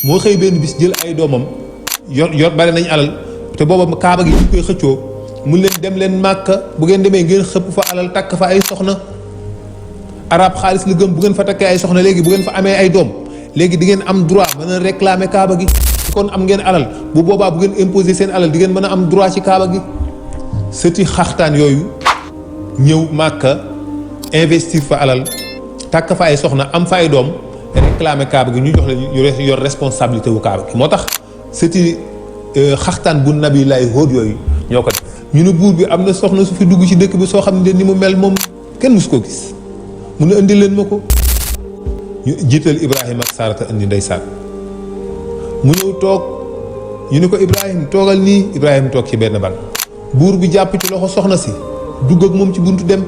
moo xëy benn bis jël ay doomam yor bari nañ alal te booba kaaba gi ñu koy xëccoo mun leen dem leen Màkka bu ngeen demee ngeen xëpp fa alal takk fa ay soxna arab xaalis la gëm bu ngeen fa takkee ay soxna léegi bu ngeen fa amee ay doom léegi di ngeen am droit mën a réclamer kaaba gi kon am ngeen alal bu boobaa bu ngeen imposer seen alal di ngeen mën a am droit ci kaaba gi sëti xaxtaan yooyu ñëw Màkka investir fa alal takk fa ay soxna am fa ay doom réclamer kaaba gi ñu jox leen ñu yor responsabilité wu kaaba gi moo tax sëti xaxtaan bu nabi lay hóot yooyu ñoo ko def ñu ne buur bi am na soxna su fi dugg ci dëkk bi soo xam ne ni mu mel moom kenn mus koo gis mun a indi leen ma ko ñu jiital Ibrahima ak Sarata indi ndeysaan mu ñëw toog ñu ne ko Ibrahima toogal nii Ibrahima toog ci benn ban buur bi jàpp ci loxo soxna si dugg ak moom ci buntu dem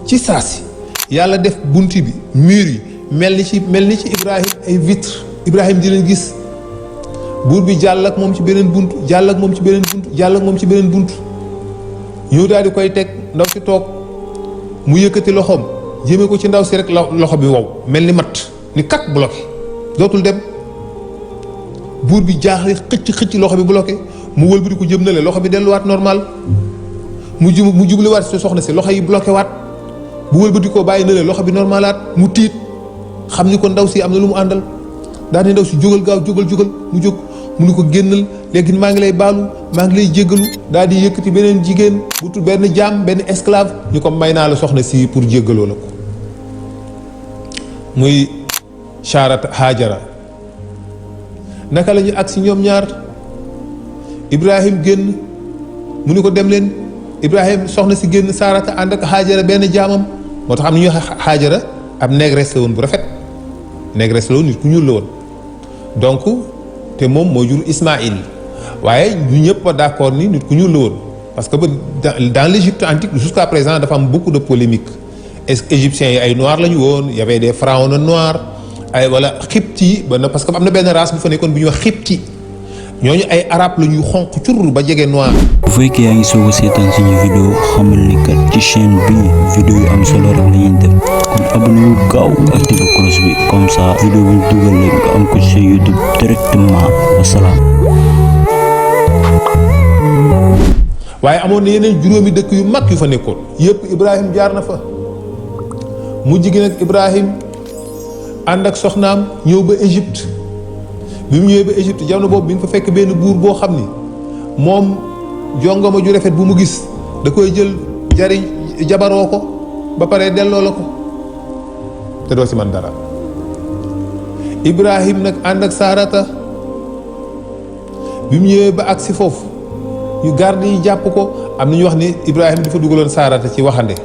ci saa si yàlla def bunt bi mur yi mel ni ci Ibrahima ay vitre Ibrahima di leen gis buur bi jàll ak moom ci beneen bunt jàll ak moom ci beneen bunt jàll ak moom ci beneen bunt ñëw daal di koy teg ndaw si toog mu yëkkati loxoom jëmee ko ci ndaw si rek loxo bi wow mel ni matt ni kat bloqué dootul dem buur bi jaaxle xëcc loxo bi bloqué mu wëlbati ko jëm na le loxo bi delluwaat normal mu jubliwaat si soxna si loxo yi bloqué waat bu wëlbati koo bàyyi na le loxo bi normalaat mu tiit xam ni ko ndaw si am na lu mu àndal daal di ndaw si jógal gaaw jógal mu jóg mu ni ko génnal léegi maa ngi lay baalu maa ngi lay jéggalu daal di yëkkati beneen jigéen bu tudd benn jaam benn esclave ñu ko may naa la soxna si pour jéggaloo la ko muy Saarata Haajara naka la ñu agsi ñoom ñaar Ibrahim génn mu ni ko dem leen Ibrahim soxna si génn Saarata ànd ak Haajara benn jaamam moo tax am na ñuy Haajara ab négresse la woon bu rafet négresse la woon nit ku ñuul la woon donc te moom moo jur Ismaïl waaye ñu ñëpp a d'accord ni nit ku ñuul la woon parce que ba dans l'Égypte antique jusqu'à présent dafa am beaucoup de polémiques est-ce que égyptiens yi ay noirs la ñu woon y avait des pharaons noirs ay wala xibti ba parce que am na benn race bu fa nekkoon bu ñuy wax xibti ñooñu ay arab la ñuy xonq cur ba jege noir. bu fekkee yaa ngi soog a seetaan suñu vidéo xamal ni kat ci chaîne bi vidéo yu am solo rek la ñuy def kon abonné wu gaaw nga activé cloche bi comme ça vidéo bu ñu dugal rek nga am ko ci YouTube directement wasalaam. waaye amoon na yeneen juróomi dëkk yu mag yu fa nekkoon yëpp Ibrahim jaar na fa mujj gi nag Ibrahim ànd ak soxnaam ñëw ba Égypte bi mu ñëwee ba Égypte jamono boobu bi nga fa fekk benn buur boo xam ni moom jongoma ju rafet bu mu gis da koy jël jabaroo ko ba pare delloo la ko te doo ci man dara Ibrahim nag ànd ak Saarata bi mu ñëwee ba agsi foofu ñu garde yi jàpp ko am na ñu wax ni Ibrahim dafa dugaloon Saarata ci waxande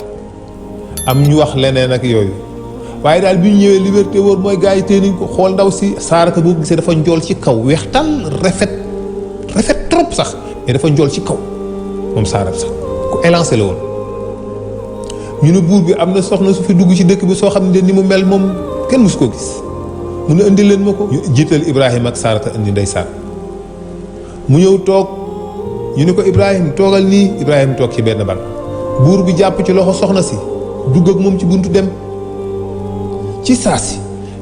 am ñu wax leneen ak yooyu waaye daal bi ñu ñëwee liberté wóor mooy gars yi tee nañ ko xool ndaw si Saarata boo gisee dafa njool ci kaw weex tal rafet trop sax mais dafa njool ci kaw moom Saarata sax ku élancé la woon ñu ne buur bi am na soxna su fi dugg ci dëkk bi soo xam ne ni mu mel moom kenn mus koo gis mu ne indi leen ma ko ñu jiital Ibrahima ak Saarata indi ndeysaan mu ñëw toog ñu ne ko Ibrahima toogal nii Ibrahima toog ci benn ban buur bi jàpp ci loxo soxna si dugg ak moom ci buntu dem ci saa si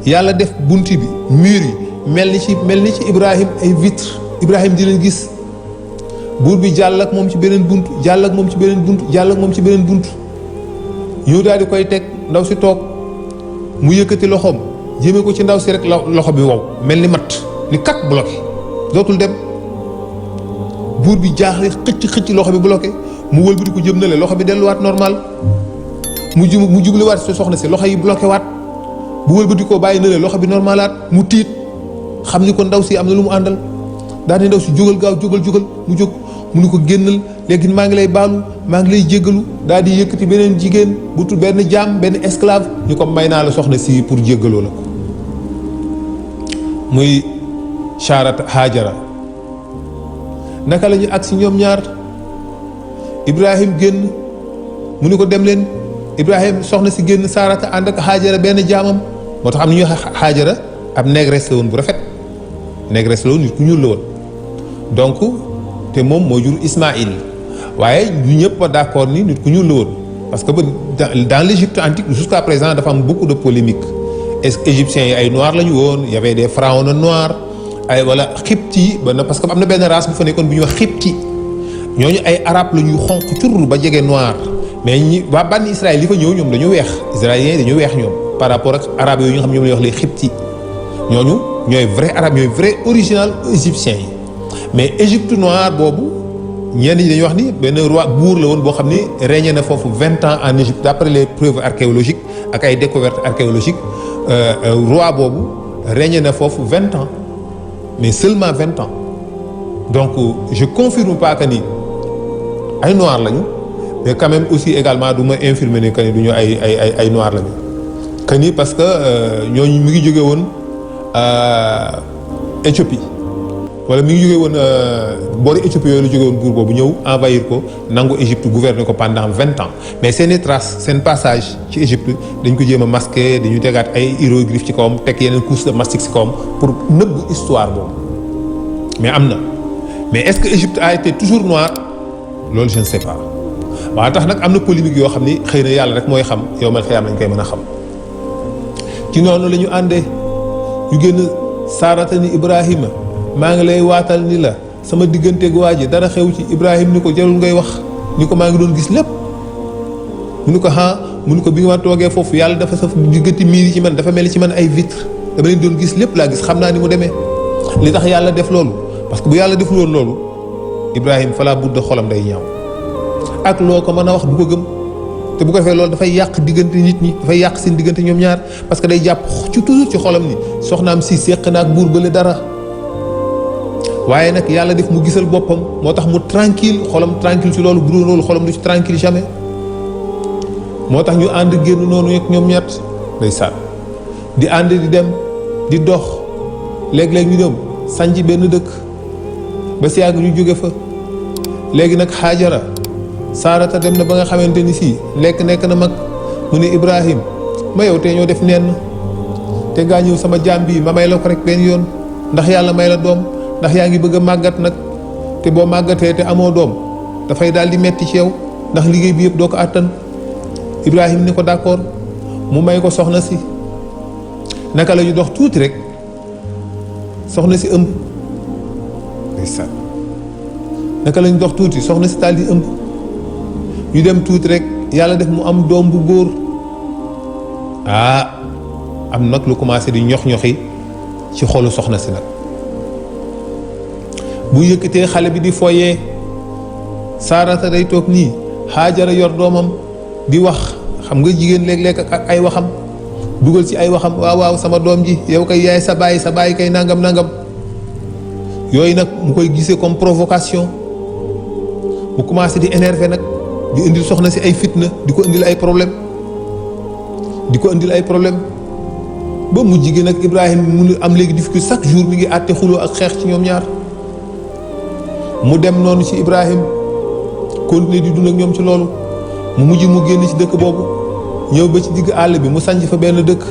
yàlla def bunt bi mur yi mel ni ci Ibrahima ay vitre Ibrahima di leen gis buur bi jàll ak moom ci beneen bunt jàll ak moom ci beneen bunt jàll ak moom ci beneen bunt ñëw daal di koy teg ndaw si toog mu yëkkati loxoom jëmee ko ci ndaw si rek loxo bi wow mel ni matt ni kat bloqué dootul dem buur bi jaaxle xëcc loxo bi bloqué mu wëlbati ko jëm na le loxo bi delluwaat normal mu jubliwaat si soxna si loxo yi bloqué waat bu wëlbati koo bàyyi na le loxo bi normalaat mu tiit xam ni ko ndaw si am na lu mu àndal daal di ndaw si jógal gaaw jógal mu jóg mu ni ko génnal léegi maa ngi lay baalu maa ngi lay jéggalu daal di yëkkati beneen jigéen bu tudd benn jaam benn esclave ñu ko may naa la soxna si pour jéggaloo la ko muy Saarata Haajara naka la ñu agsi ñoom ñaar Ibrahim génn mu ni ko dem leen Ibrahim soxna si génn Saarata ànd ak Haajara benn jaamam moo tax am na ñuy Haajara ab négresse la woon bu rafet négresse la woon nit ku ñuul la woon donc te moom moo jur Ismaïl waaye ñu ñëpp a d'accord ni nit ku ñuul la woon parce que ba dans l'Égypte antique jusqu'à présent dafa am beaucoup de polémiques est-ce que égyptiens yi ay noirs la ñu woon y avait des pharaons noirs ay wala xibti ba na parce que am na benn race bu fa nekkoon bu ñuy wax xibti ñooñu ay arab la ñuy xonq curr ba jege noir mais ñi waa bànni Israël li fa ñëw ñoom dañu weex israéliens yi dañu weex ñoom par rapport ak arab yooyu ñu xam ñoom la ñuy wax les xibti ñooñu ñooy vrai arabe ñooy vrai original égyptiens yi mais Égypte noire boobu ñenn ñi dañuy wax ni benn roi buur la woon boo xam ni régné na foofu 20 ans en Égypte d'après les preuves archéologiques ak ay découvertes archéologiques roi boobu régné na foofu 20 ans mais seulement 20 ans donc je confirme pas que ni ay noirs lañu mais quand même aussi également du ma infirmer ni que ni du ñu ay noirs lañu que ni parce que ñooñu mi ngi jóge woon Éthiopie wala mi ngi jógee woon boori Éthiopie yooyu la jógee woon buur boobu ñëw envahir ko nangu Égypte gouverner ko pendant 20 ans mais seeni traces seen passage ci Égypte dañ ko jéem a masqué dañu tegaat ay hiéroglyphes ci kawam teg yeneen couche de mastic ci kawam pour nëbb histoire boobu mais am na mais est-ce que Égypte a été toujours noire loolu je ne sais pas waaw tax nag am na polémique yoo xam ni xëy na yàlla rek mooy xam yow man xëy nañ koy mën a xam ci noonu la ñu àndee ñu génn Saarata ni Ibrahima maa ngi lay waatal ni la sama digganteeg waa ji dara xew ci Ibrahima ni ko jarul ngay wax ni ko maa ngi doon gis lépp mu ni ko mu ni ko bi nga ma toogee foofu yàlla dafa sa diggante miir yi ci man dafa mel ni ci man ay vitre dama leen doon gis lépp laa gis xam naa ni mu demee li tax yàlla def loolu parce que bu yàlla deful woon loolu Ibrahima falaa budda xolam day ñaaw ak loo ko mën a wax du ko gëm te bu ko defee loolu dafay yàq diggante nit ñi dafay yàq seen diggante ñoom ñaar parce que day jàpp ci toujours ci xolam ni soxnaam si séq na ak buur bële dara waaye nag yàlla def mu gisal boppam moo tax mu tranquille xolam tranquille ci loolu bu dul loolu xolam du ci tranquille jamais moo tax ñu ànd génn noonu ak ñoom ñett day sànn di ànd di dem di dox léeg-léeg ñu dem sanc benn dëkk ba si yàgg ñu jóge fa léegi nag Haajara Saarata dem na ba nga xamante ni si nekk na mag mu ne Ibrahim ma yow te ñoo def nenn te ngaa ñëw sama jaam bii ma may la ko rek benn yoon ndax yàlla may la doom ndax yaa ngi bëgg a màggat nag te boo màggatee te amoo doom dafay daal di metti ci yow ndax liggéey bi yëpp doo ko àttan Ibrahim ni ko d'accord mu may ko soxna si naka la ñu dox tuuti rek soxna si ëmb ndeysaan naka la ñu dox tuuti soxna si daal di ëmb ñu dem tuuti rek yàlla def mu am doom bu góor am nag lu commencé di ñox-ñoxi ci xolu soxna si nag bu yëkkatee xale bi di foyee Saarata day toog nii Haajara yor doomam di wax xam nga jigéen léeg-léeg ak ay waxam dugal ci ay waxam waaw sama doom ji yow kay yaay sa baay kay nangam yooyu nag mu koy gisee comme provocation mu commencé di énerver nag di indil soxna si ay fitna di ko indil ay problème ba mu jigéen nag Ibrahima mu am léegi difficulté chaque jour mi ngi àtte xuloo ak xeex ci ñoom ñaar mu dem noonu ci Ibrahim continuer di dund ak ñoom ci loolu mu mujj mu génn ci dëkk boobu ñëw ba ci digg àll bi mu sanc fa benn dëkk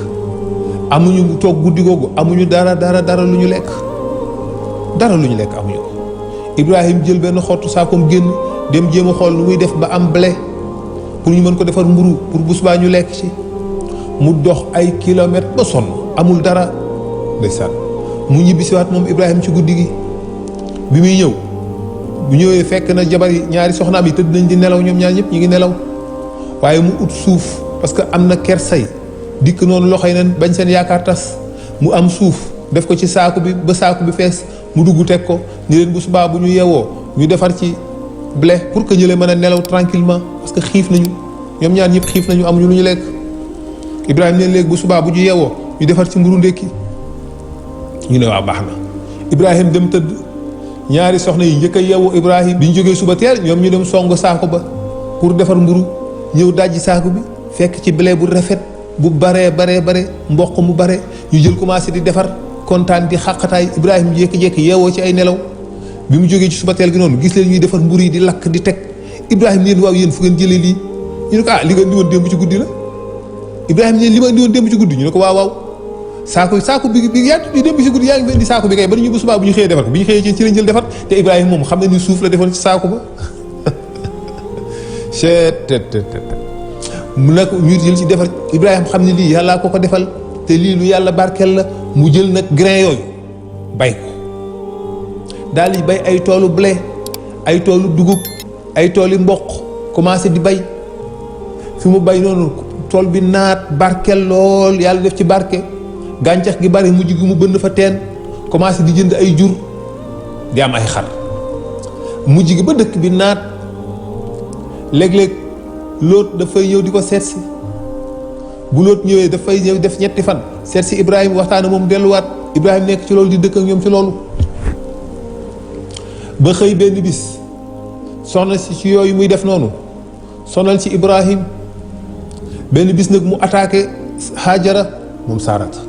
amuñu toog guddi googu amuñu dara lu ñu lekk amuñu ko Ibrahim jël benn xottu saakoom génn dem jéem a xool nu muy def ba am blé pour ñu mën ko defar mburu pour bu subaa ñu lekk ci mu dox ay kilomètres ba sonn amul dara ndeysaan mu ñibbisiwaat moom Ibrahim ci guddi gi bi muy ñëw bu ñëwee fekk na jabar yi ñaari soxnaam yi tëdd nañ di nelaw ñoom ñaar ñëpp ñu ngi nelaw waaye mu ut suuf parce que am na kersay dikk noonu loxoy nen bañ seen yaakaar tas mu am suuf def ko ci saaku bi ba saaku bi fees mu dugg teg ko ni leen bu subaa bu ñu yeewoo ñu defar ci blé pour que ñu leen mën a nelaw tranquillement parce que xiif nañu ñoom ñaar ñëpp xiif nañu amuñu lu ñu lekk Ibrahima leen léegi bu subaa bu ñu yeewoo ñu defar ci mburu ndékki ñu ne waaw baax na Ibrahima dem tëdd ñaari soxna yi njëkk a yeewu Ibrahima bi ñu jógee suba teel ñoom ñu dem song saako ba pour defar mburu ñëw dajji saako bi fekk ci blé bu rafet bu bare mboq mu bare ñu jël commencé di defar kontaan di xàqataay Ibrahima jékki-jékki yeewoo ci ay nelaw bi mu jógee ci suba teel gi noonu gis leen ñuy defar mburu yi di lakk di teg Ibrahima leen waaw yéen fu ngeen jëlee lii ñu ne ko li nga indi woon démb ci guddi la Ibrahima leen li ma indi woon démb ci guddi ñu ne ko waaw saako bi yaa di démb ci guddi yaa ngi indi saako bi kay ba ñu bu subaa bu ñu xëyee defar ko bi ñu xëyee ci lañ jël defar te Ibrahima moom xam na ni suuf la defoon ci saako ba mu nag ñu jël ci defar Ibrahima xam ne lii yàllaa ko defal te lii lu yàlla barkeel la. mu jël nag grain yooyu bay ko daal di bay ay toolu blé ay toolu dugub ay tooli mboq commencé di bay fi mu bay noonu tool bi naat barkeel lool yàlla def ci barke gàncax gi bari mujj gi mu bënn fa teen commencé di jënd ay jur di am ay xar mujj gi ba dëkk bi naat léeg-léeg Lóot dafay ñëw di ko seet si bu Lóot ñëwee dafay ñëw def ñetti fan seet si Ibrahima waxtaan moom delluwaat Ibrahima nekk ci loolu di dëkk ak ñoom ci loolu ba xëy benn bis soxna si ci yooyu muy def noonu sonal ci Ibrahima benn bis nag mu attaqué Hajara moom Saarata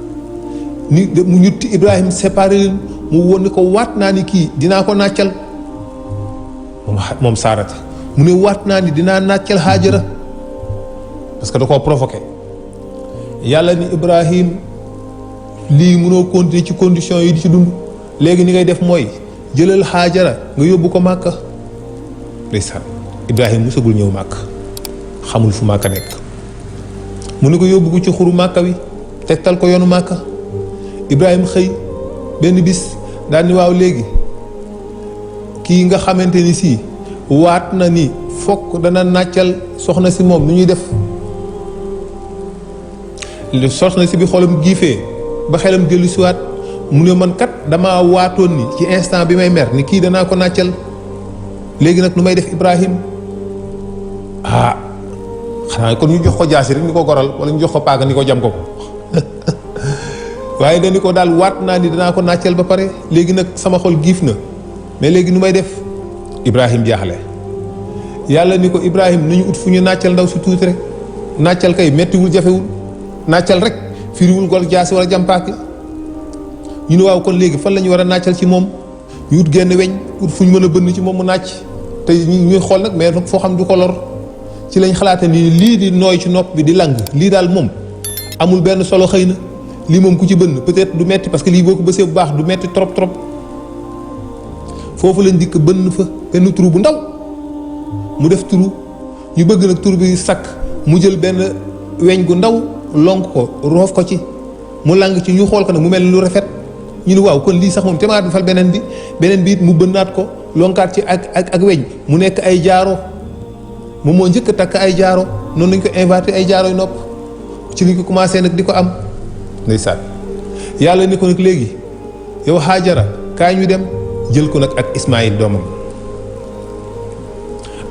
ni mu ñutti Ibrahima séparé leen mu won ni ko waat naa ni kii dinaa ko nàccal moom Saarata mu ne waat naa ni dinaa nàccal Hajara parce que da koo provoqué yàlla ni Ibrahim lii mënoo continuer ci condition yi di ci dund léegi ni ngay def mooy jëlal Hajara nga yóbbu ko Màkka ndeysaan Ibrahim musagul ñëw Màkka xamul fu Màkka nekk mu ne ko yóbbu ko ci xuru Màkka wi tegtal ko yoonu Màkka Ibrahim xëy benn bis daal ni waaw léegi kii nga xamante ni si waat na ni fokk dana nàccal soxna si moom nu ñuy def soxna si bi xolam giifee ba xelam dellu si waat mu ne man kat damaa waatoon ni ci instant bi may mer ni kii danaa ko nàccal léegi nag nu may def Ibrahim xanaa kon ñu jox ko jaasi rek ni ko goral wala ñu jox ko paaka ni ko jam ko waaye dañu ko daal waat naa ni danaa ko nàccal ba pare léegi nag sama xol giif na mais léegi nu may def Ibrahim jaaxle yàlla ni ko Ibrahim nañu ut fu ñu nàccal ndaw si tuuti rek nàccal kay mettiwul jafewul nàccal rek firiwul gol jaasi wala jàmpaak ñu ne waaw kon léegi fan la ñu war a nàccal ci moom ñu ut genn weñ ut fu ñu mën a bënn ci moom mu nàcc te ñuy xool nag mais foo xam du ko lor ci lañ xalaate ni lii di nooy ci nopp bi di lang lii daal moom amul benn solo xëy na lii moom ku ci bënn peut-être du metti parce que lii boo ko bësee bu baax du metti trop trop foofu lañ dikk bënn fa benn trou bu ndaw mu def trou ñu bëgg nag trou bi sakk mu jël benn weñ gu ndaw lonk ko roof ko ci mu lang ci ñu xool ko nag mu mel ni lu rafet ñu ne waaw kon lii sax moom temaat defal beneen bi it mu bënnaat ko lonkaat ci ak weñ mu nekk ay jaaro moom moo njëkk a takk ay jaaro noonu lañ ko inventé ay jaaro yu nopp ci liñ ko commencé nag di ko am ndeysaan yàlla ni ko nag léegi yow Hajara kaay ñu dem jël ko nag ak Ismaïl doomam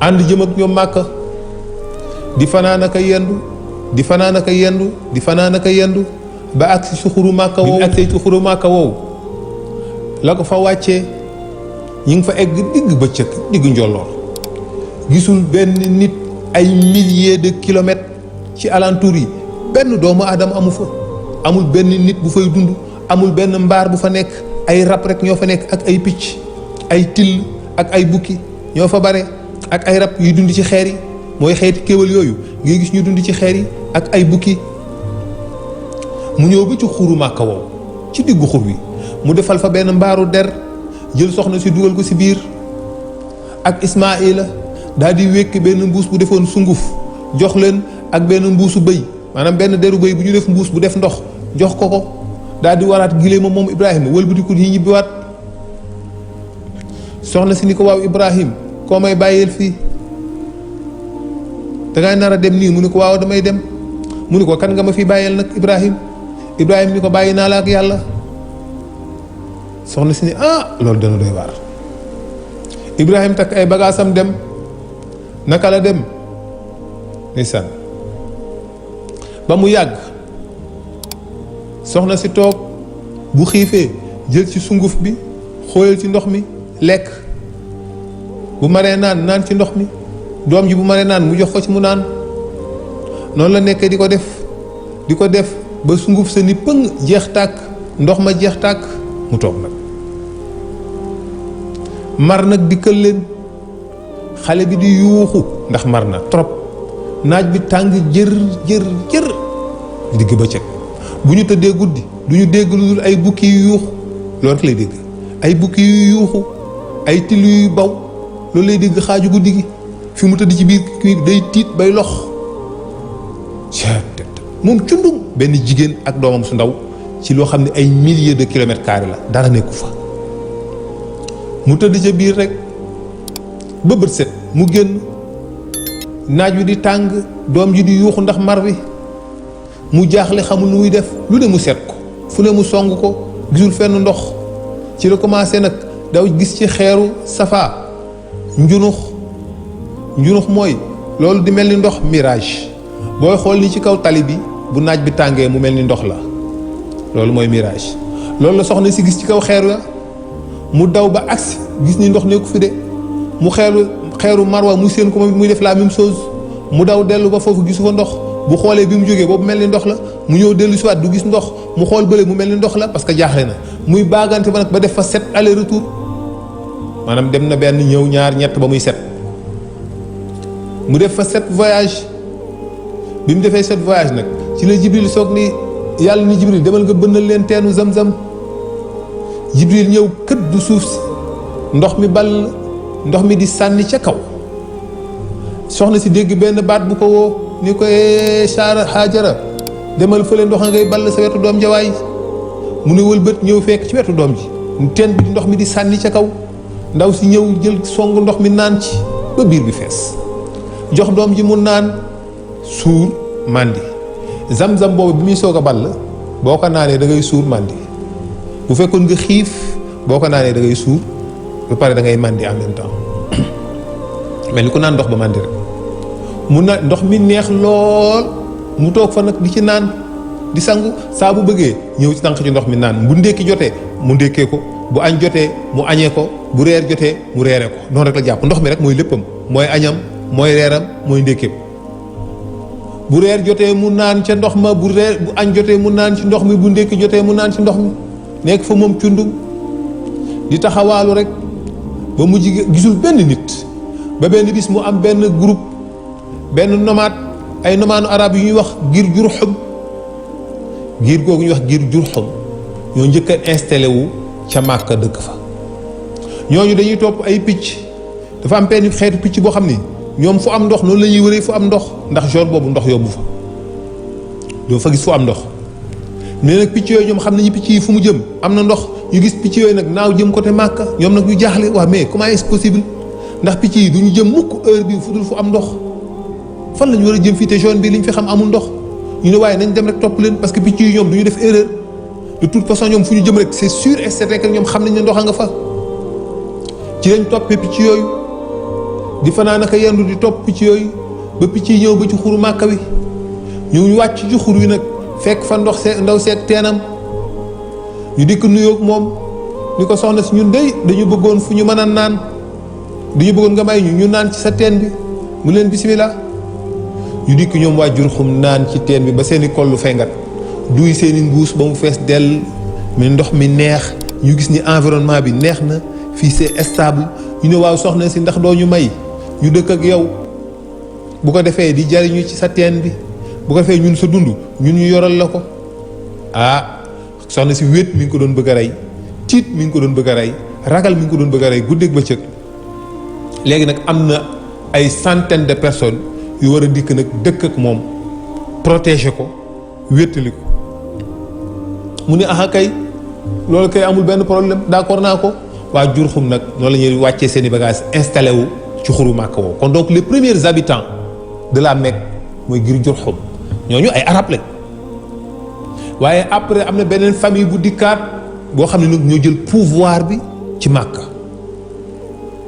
ànd jëm ak ñoom Màkka di fanaan ak a yendu di fanaan ak a yendu di fanaan ak a yendu ba agsi ci xuru Màkka woowu agsee ci xuru Màkka woowu la ko fa wàccee ñi ngi fa egg digg bëccëg digg njolloor gisul benn nit ay milliers de kilomètres ci alentour yi benn doomu aadama amu fa amul benn nit bu fay dund amul benn mbaar bu fa nekk ay rab rek ñoo fa nekk ak ay picc ay till ak ay bukki ñoo fa bare ak ay rab yuy dund ci xeer yi mooy xeeti kéwal yooyu ngay gis ñu dund ci xeer yi ak ay bukki mu ñëw ba ci xuru Màkka woowu ci diggu xur wi mu defal fa benn mbaaru der jël soxna si dugal ko si biir ak Ismaïla daal di wékk benn mbuus bu defoon sunguf jox leen ak benn mbuusu bëy maanaam benn deru bëy bu ñu def mbuus bu def ndox jox ko daal di waraat gileema moom Ibrahima wëlbatiku yi ñibbiwaat soxna si ni ko waaw Ibrahim koo may bàyyeel fii dangay nar a dem nii mu ni ko waaw damay dem mu ni ko kan nga ma fi bàyyeel nag Ibrahim ni ko bàyyi naa la ak yàlla soxna si ni loolu dana doy waar Ibrahim takk ay bagaasam dem naka la dem ndeysaan ba mu yàgg soxna si toog bu xiifee jël ci sunguf bi xooyal ci ndox mi lekk bu maree naan ci ndox mi doom ji bu maree naan mu jox ko ci mu naan noonu la nekkee di ko def ba sunguf sa ni pëng jeex tàkk ndox ma jeex tàkk mu toog nag mar nag dikkal leen xale bi di yuuxu ndax mar na trop naaj bi tàng jër digg bëccëg bu ñu tëddee guddi du ñu dégg lu dul ay bukki yu yuuxu loolu rek lay dégg ay bukki yu yuuxu ay till yu baw loolu lay dégg xaaju guddi gi fi mu tëdd ci biir kii day tiit bay lox moom cundum benn jigéen ak doomam su ndaw ci loo xam ne ay milliers de kilomètres carrés la dara nekku fa mu tëdd ca biir rek ba bët set mu génn naaj wi di tàng doom ji di yuuxu ndax mar wi mu jaaxle xamul nu muy def lu ne mu seet ko fu ne mu song ko gisul fenn ndox ci la commencé nag daw gis ci xeeru safa njunux mooy loolu di mel ni ndox mirage booy xool ni ci kaw tali bi bu naaj bi tàngee mu mel ni ndox la loolu mooy mirage loolu la soxna si gis ci kaw xeeru ya mu daw ba agsi gis ni ndox nekku fi de mu xeeru marwa mu seen ko moom muy def la même chose mu daw dellu ba foofu gisu fa ndox bu xoolee bi mu jógee boobu mel ni ndox la mu ñëw dellu si waat du gis ndox mu xool bële mu mel ni ndox la parce que jaaxle na muy baagante ba nag ba def fa 7 aller retour maanaam dem na benn ñëw ñaar ñett ba muy 7 mu def fa 7 voyage bi mu defee 7 voyage nag ci la Jibril soog ni yàlla ni Jibril demal nga bënnal leen teenu zam-zam Jibril ñëw kët du suuf si ndox mi ball ndox mi di sànni ca kaw soxna si dégg benn baat bu ko woo ni ko Saara Haajara demal fële ndox ngay ball sa wetu doom jawaay mu ne wëlbët ñëw fekk ci wetu doom ji teen bi ndox mi di sànni ca kaw ndaw si ñëw jël song ndox mi naan ci ba biir bi fees jox doom ji mu naan suur màndi zam-zam boobu bi muy soog a ball boo ko naanee da ngay suur màndi bu fekkoon nga xiif boo ko naanee da ngay suur ba pare da ngay màndi en même temps mel ni ku naan ndox ba màndi rek mu naan ndox mi neex lool mu toog fa nag di ci naan di sangu saa bu bëggee ñëw ci tànk ci ndox mi naan bu ndékki jotee mu ndékkee ko bu añ jotee mu añee ko bu reer jotee mu reere ko noonu rek la jàpp ndox mi rek mooy léppam mooy añam mooy reeram mooy ndékkeem bu reer jotee mu naan ca ndox ma bu añ jotee mu naan ci ndox mi bu ndékki jotee mu naan ci ndox mi nekk fa moom cundum di taxawaalu rek ba mu gisul benn nit ba benn bis mu am benn groupe benn nomade ay nomaanu arab yu ñuy wax giir Jurhum giir googu ñuy wax giir Jurhum ñoo njëkk a installé wu ca Màkka dëkk fa ñooñu dañuy topp ay picc dafa am benn xeetu picc boo xam ni ñoom fu am ndox noonu la ñuy wëree fu am ndox ndax jour boobu ndox yóbbu fa doo fa gis fu am ndox mais nag picc yooyu ñoom xam nañu picc yi fu mu jëm am na ndox ñu gis picc yooyu nag naaw jëm côté Màkka ñoom nag ñu jaaxle waaw mais comment est-ce possible ndax picc yi du ñu jëm mukk heure bi fu dul fu am ndox fan la ñu war a jëm fii te zone bi li ñu fi xam amul ndox ñu ne waaye nañ dem rek topp leen parce que picc yi ñoom du ñu def erreur de toute façon ñoom fu ñu jëm rek c'est sûr et certain que ñoom xam nañ ne ndox a nga fa ci lañ toppee picc yooyu di fanaan ak yendu di topp picc yooyu ba picc yi ñëw ba ci xuru Màkka wi ñu wàcc ci xur wi nag fekk fa ndox ndaw seeg teenam ñu dikk nuyoog moom ni ko soxna si ñun dey dañu bëggoon fu ñu mën a naan dañu bëggoon nga may ñu naan ci sa teen bi mu leen bismillah ñu dikk ñoom waa Jurhum naan ci teen bi ba seeni kollu fengat duy seeni mbuus ba mu fees dell mais ndox mi neex ñu gis ni environnement bi neex na fii c'est stable ñu ne waaw soxna si ndax doo ñu may ñu dëkk ak yow bu ko defee di jariñu ci sa teen bi bu ko defee ñun sa dund ñun ñu yoral la ko ah soxna si wéet mi ngi ko doon bëgg a rey tiit mi ngi ko doon bëgg a rey ragal mi ngi ko doon bëgg a rey guddeeg bëccëg léegi nag am na ay centaines de personnes yu war a dikk nag dëkk ak moom protéger ko wéttali ko mu ne aha kay loolu kay amul benn problème d'accord naa ko waa Jurhum nag noonu la ñuy wàccee seen i bagages installé wu ci xuru Màkka woowu kon donc les premiers habitants de la Mecque mooy giir Jurhum ñooñu ay arab lañ waaye après am na beneen famille bu dikkaat boo xam ne nag ñoo jël pouvoir bi ci Màkka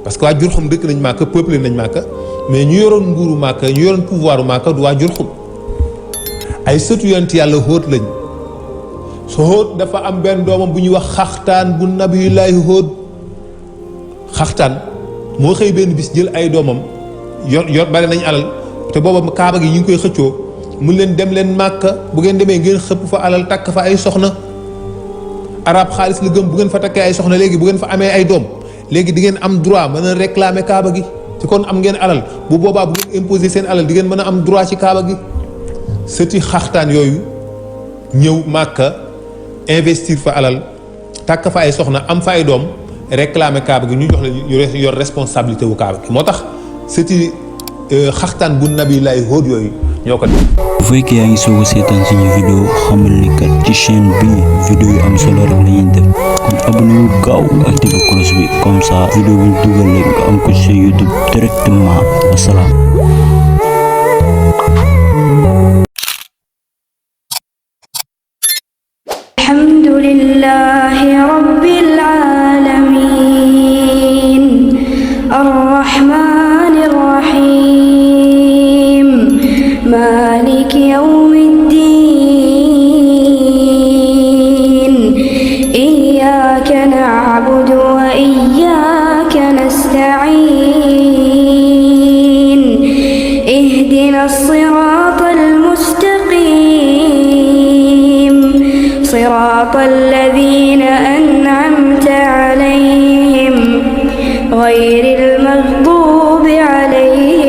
parce que waa Jurhum dëkk nañ Màkka peuplé nañ Màkka mais ñu yoroon nguuru Màkka ñu yoroon pouvoiru Màkka du waa Jurhum ay sëtu yonent yàlla Hóot lañ so Hóot dafa am benn doomam bu ñuy wax Xaxtaan bu nabiyullaahi Hóot Xaxtaan moo xëy benn bis jël ay doomam yor bari nañ alal te booba kaaba gi ñu ngi koy xëccoo mun leen dem leen Màkka bu ngeen demee ngeen xëpp fa alal takk fa ay soxna arab xaalis la gëm bu ngeen fa takkee ay soxna léegi bu ngeen fa amee ay doom léegi di ngeen am droit mën a réclamer kaaba gi te kon am ngeen alal bu boobaa bu ngeen imposer seen alal di ngeen mën a am droit ci kaaba gi sëti Xaxtaan yooyu ñëw Màkka investir fa alal takk fa ay soxna am fa ay doom réclamer kaaba gi ñu jox leen yor responsabilité wu kaaba gi moo tax sëti Xaxtaan bu nabiyullaahi Hóot yooyu ñoo ko def. bu fekkee yaa ngi soog a seetaan suñu vidéo xamal ni kat ci chaîne bi vidéo yu am solo rek la ñuy def kon abonné wu gaaw nga activé cloche bi comme ça vidéo bu ñu dugal rek nga am ko ci YouTube directement. Wasalaam. alhamdulillahi rabbil alamin arrahmanir rahim maliki yawmiddin iyyaka na'budu wa iyyaka nasta'in ihdinas siratal mustaqim صراط الذين أنعمت عليهم غير المغضوب عليهم